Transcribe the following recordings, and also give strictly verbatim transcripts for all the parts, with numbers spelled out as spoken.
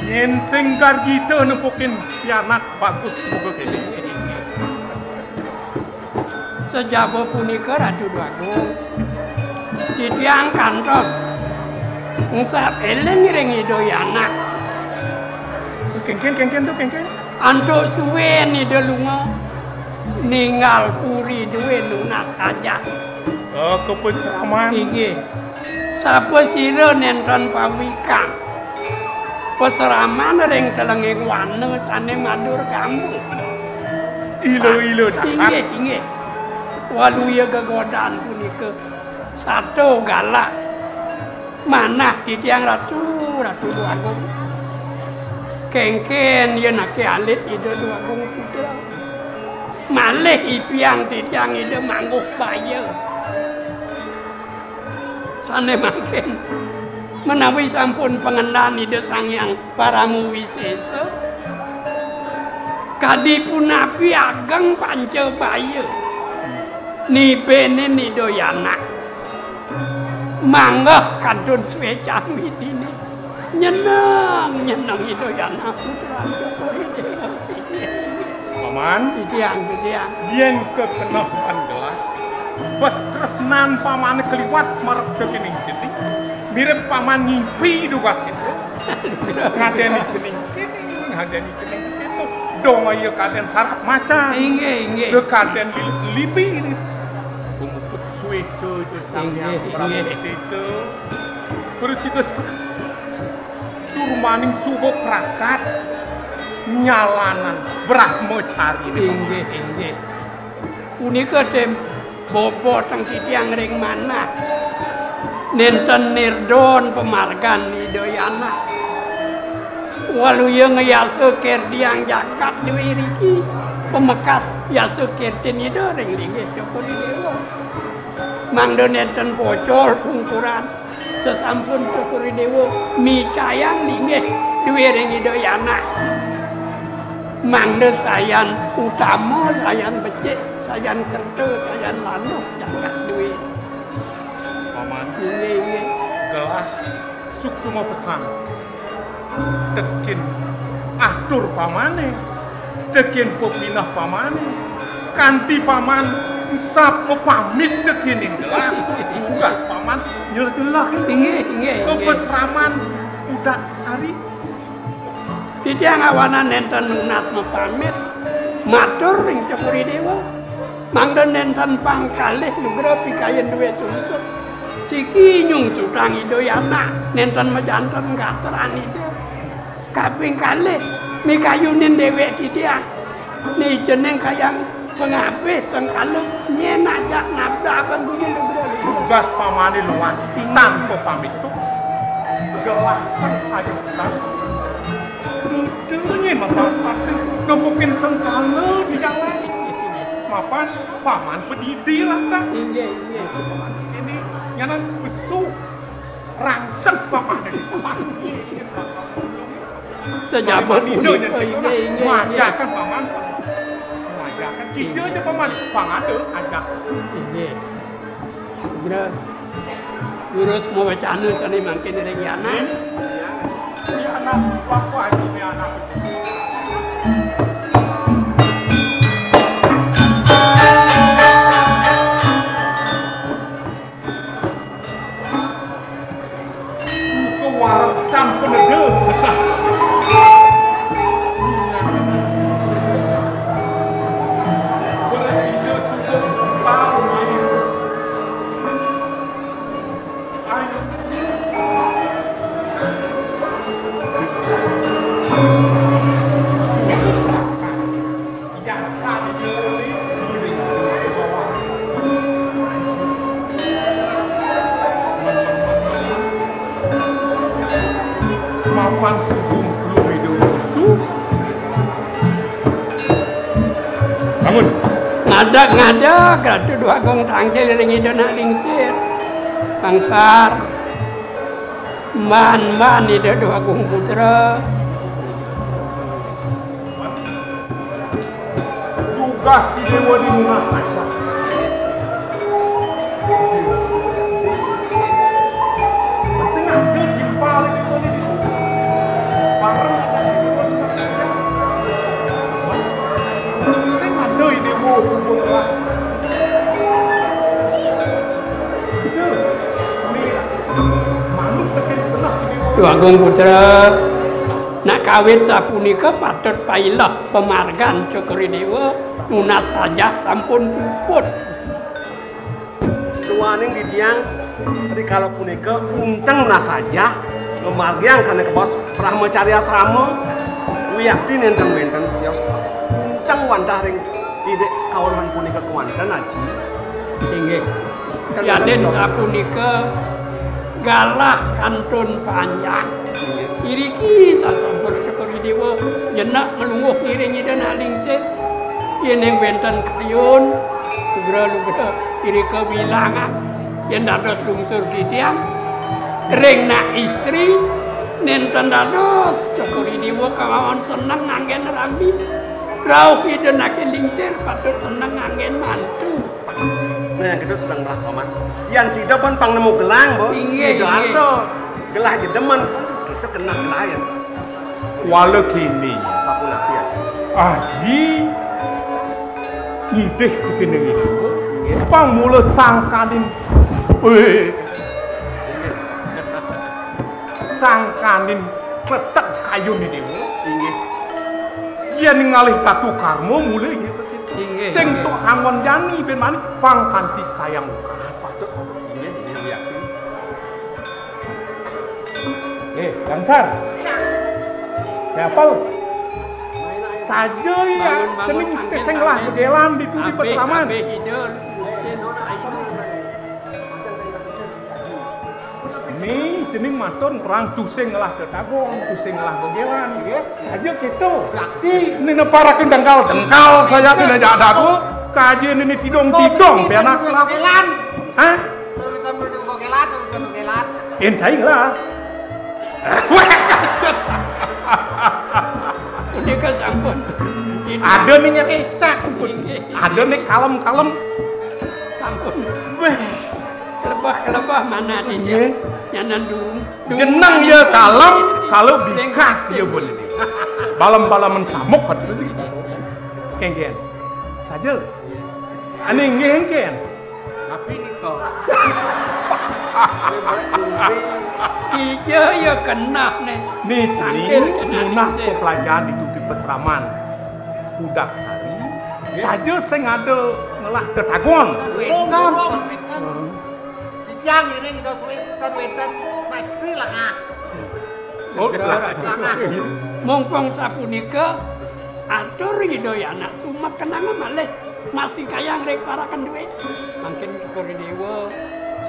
Yén sing gargita nepukin pianak bagus juga kéné. Sajaba punika, Ratu Déwagung, titiang kantos engsap éling ring Ida Yana. Kéngkén, kéngkén to, kéngkén. Antuk suén Ida lunga, ninggal puri duwé nunas ajah. Oh, ka pasraman. Inggih. Sapasira nénten pawikang pasraman ring telenging wana sané madurgama. Ila-ila dahat. Inggih, inggih. Waluya gegodan punika sato galak manah titiang Ratu, Ratu Déwagung. Kéngkén yén aké alit Ida Déwagung Putra, malih ipiang titiang Ida Mangguh Baya. Sané mangkin, menawi sampun pangendan Ida Sang Hyang Parama Wisésa, kadi punapi ageng Panca Baya nibénin Ida Yana. Manggeh kantun suécan Widiné. Nyeneng, nyeneng Ida Yana Putra Cokor I Déwa. Paman, titiang, titiang. Yén kakeneh lan gelah, bes tresnan pamané kaliwat marep tekening cening. Mirip paman ngimpi dugas itu. Ngadéni cening kéné, ngadéni cening kéto. Dong ya kadén sarap macan. Inggih, inggih. Da kadén lilit lipi ini. Pemuput suéca itu Sang Hyang Prabu Sésa. Terus itu sek-, turmaning suba prakat nyalanan brahmacari. Inggih, inggih. Punika tem-, bobotang titiang ring manah. Nénten nirdon pamargan Ida Yana. Waluya ngayasa kertiang jagat duwé riki, pamekas yasa kertin Ida ring linggih Cokor I Déwa. Mangda nénten pocol pungkuran. Sasampun Cokor I Déwa micayang linggih duwé ring Ida Yana. Mangda sayan utama, sayan becik, sayan kerta, sayan landuh jagat duwé. Paman. Inggih, inggih. Gelah suksma pesan. Tekin atur pamané, tekin pepineh pamané, kanti paman engsap mapamit tekining gelah. Tugas paman nyelah-nyelah. Inggih, inggih, inggih. Ka pasraman Pudak Sari. Titiang awanan nénten nunas mapamit, matur ring Cokor I Déwa. Mangda nénten pang kalih nugraha pikayun duwé sungsut. Siki nyungsutang Ida Yana, nénten majanten gatran Ida. Kaping kalih, mikayunin déwék titiang. Né jeneng kayang pangabih sengkala nyén ajak nabdabang dunya nugraha. Tugas pamané luas, tanpa pamit to. Gelah sangsaya pesan. Duduhné mapan pasti nepukin sengkala di jalan. Mapan paman padidi lantas. Inggih, inggih. Paman kéné nyanan besu rangsek paman. Sajaba punika, inggih, inggih, inggih. Majakan paman. Majakan cica aja paman. Pang ada ajak. Inggih. Segera durus mawacana sané mangkin ring Yana. Yana, apa aja nih anak? Buka wareg tanpa neda. Bersida suka bau main. Mapan sugum peluru itu. Bangun. Ngadeg-ngadeg Ratu Déwagung tangkil ring Ida nak lingsir. Bangsar. Mban-mban Ida Déwagung Putra. Tugas Ida Déwa di nunas aja. Manut kecil genah di Dewa. Duh Agung Putra, nak kawit sapunika patut paileh pamargan Cokor I Dewa, nunas rajah sampun puput. Duaning titiang rikala punika unteng nunas rajah, ngamargiang kana kabaos Brahmacarya Asrama, wiakti nénten wénten sios unteng wantah ring indik kaweruhan punika kéwanten, Aji. Inggih. Yadin sapunika galah kantun panjang. Inggih. Iriki sasampun Cokor I Dewa jenek malungguh ngiring Ida Anak Lingsir. Yéning wénten kayun, lugra-lugra irika wilangan. Yén dados lungsur titiang, ring nak istri, nénten dados Cokor I Dewa kemawon seneng nganggén rami. Rauh Ida Anak Lingsir patut seneng nganggén mantu. Nah, yang kita sedang berah paman. Yan sida pun pang nemu gelang, Bo. Inggih, Ida inggih. Arsa gelah jedemen, kita kena gelah ya. Kuala kini. Sapunapi ya? Aji ngidih tu kini ngidih. Inggih. Pang mula sangkanin. Wéh. Inggih. Sangkanin kletek kayun I Dewa. Inggih. Yén ngalih jatuh karma mula iya ka kita. Inggih, sing inggih. Tuk anggon jani ben mani pang kanti kayang lukas. Patut, patut. Inggih, inggih, yakin. Eh, Gangsar. Siapa lu? Saja ya, bangun, bangun, cening angin, teseng lah angin. Begelan di turi peseraman. Ni cening matur ngrang tusing ngelah tetagon, tusing ngelah begelan. Nggih. Saja kéto. Berarti. Ni neparaken dengkal-dengkal saya kena jak dago. Kaje ni tidong-tidong penak. Begelan. Hah? Begelan, begelan, begelan. Yen saing lah. Punika sampun. Ada nih nyerecak. Ada nih kalem-kalem. Sampun. Weh. Kelebah-kelebah mana dia? Nggih. Nyanan durung. Jeneng ya kalem, kalau bikas ya boleh. Balem-balemen samuk kan. Nggih, nggih. Saja. Ane nggih, nggih. Tapi nika. Kija ya kenah ne. Ni cening nunas peplajahan itu di pesraman. Budak sari. Saja sing ada ngelah tetagon. Wénten, wénten. Titiang ngiring Ida Suwé ten wénten pastri lengah. Oh, lengah. Mumpung sapunika, atur Ida ya anak sumet kenanga malih mastikayang ring parakan duwé. Mangkin syukur Déwa,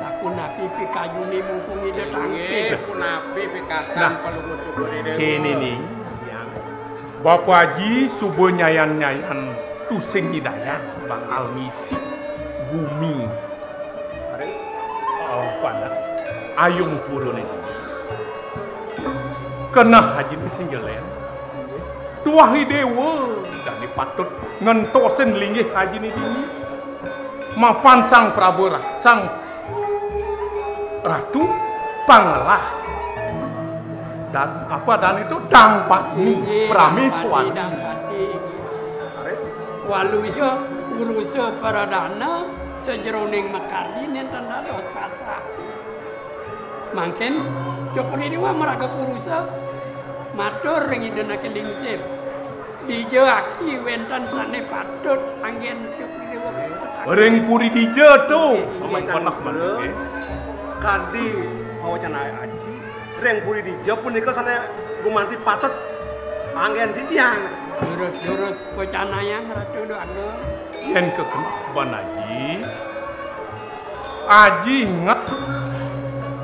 sapunapi pikayuné mumpung Ida tangkil. Nggih, punapi pikasan. Nah, palungguh syukur Déwa. Kéné ning, Bapa Aji suba nyayan-nyayan tusing nyidayah bakal ngisi gumi. Leres. Oh, panak. Ayung purune. Keneh Aji di sing jelen. Tuah Déwa, dadi patut ngentosin linggih Aji ni dini. Mapan Sang Prabu Ra-, Sang Ratu Pangelah. Dan apa dan itu Dang Patni. Inggih, Prameswari. Dang Patni, Dang Patni, inggih. Leres. Waluya purusa pradana sajeroning makardi nénten dados pasah. Mangkin Cokor I Déwa maraga purusa matur ring Ida Anak Lingsir. Dija aksi wénten sané patut anggén Cokor I Déwa. Ring puri dija to. Inggih, inggih. Paman Panak, Paman, inggih. Kadi pawacana Aji. Ring puri dija punika sané gumanti patut anggén titiang. Durus-durus pacanayang Ratu Déwa Agung. Yén kekenepan Aji, Aji inget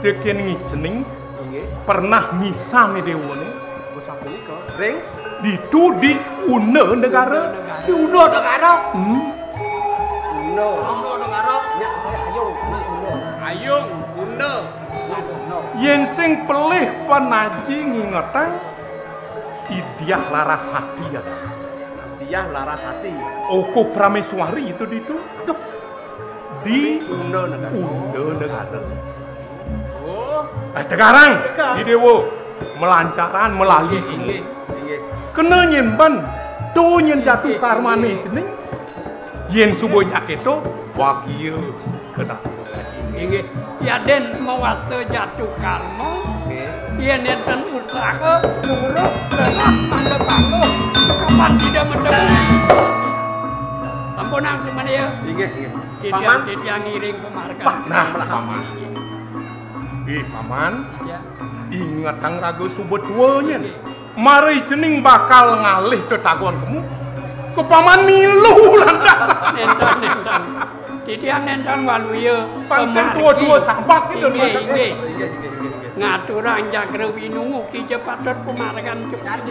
tekén ngicening. Inggih. Pernah misan ni déwané. Oh, sapunika. Ring? Ditu di Una Negara. Di Una Negara? Hmm. Una. Una Negara. Nya saya Ayung. Una. Ayung, Una. Yén sing pelih pan Aji ngingetang Diah Larasati ya. Diah Larasati. Oko Prameswari itu ditu. Aduh. Di Unda Negara. Unda Negara. Oh. Eh, Tegarang. Tegar. Di Déwa. Melancaran, melali. Inggih, inggih. Kena nyimpen. Tu nyen jatuh karmane cening. Yen suba nyakéto, bagia. Kedah. Inggih, yadin mawasta jatuh karma, nggih, yén nénten usaha, luruh, lelah, mangda panggung, kapan sida matemu? Sampunang sumania. Inggih, inggih. Titiang, Paman. Titiang ngiring pamargi. Wah, nah, Paman. Ih, Paman. Iya. Ingetang raga suba tua nyén. Inggih. Mara cening bakal ngalih tetagon kemu. Ka Paman milu lantas. Nénten, nénten. Titiang nénten waluya pang sing pamargi. Tua-tua sambat gitu. Inggih, inggih. Inggih, inggih, inggih, inggih. Ngaturang jagra winungu kija patut pamargan cukup.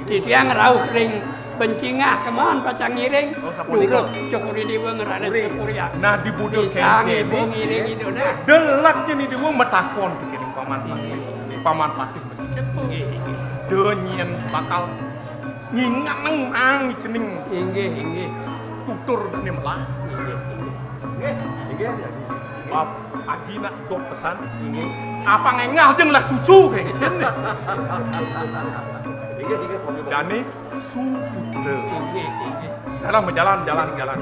Titiang rauh ring bencingah kemon pacang ngiring. Oh, sapunika. Durus cokor dewa ngeraris. Puri. Kepurian. Nah, di buda. Pisang kénkéné. Ibu ngiring iduna. Delak nyén dewa matakon tekening Paman Patih. Inggih. Paman Patih mesti kéto. Inggih, inggih. Da nyén bakal nginganang cening. Inggih, inggih. Tutur dané melah. Inggih, inggih. Inggih, inggih, inggih. Bab aji nak dok pesan. Inggih. Apa ngengah jeng lah cucu kayak gitu. Inggih, inggih, inggih. Dané suputra. Inggih, inggih. Dalam berjalan, jalan, jalan.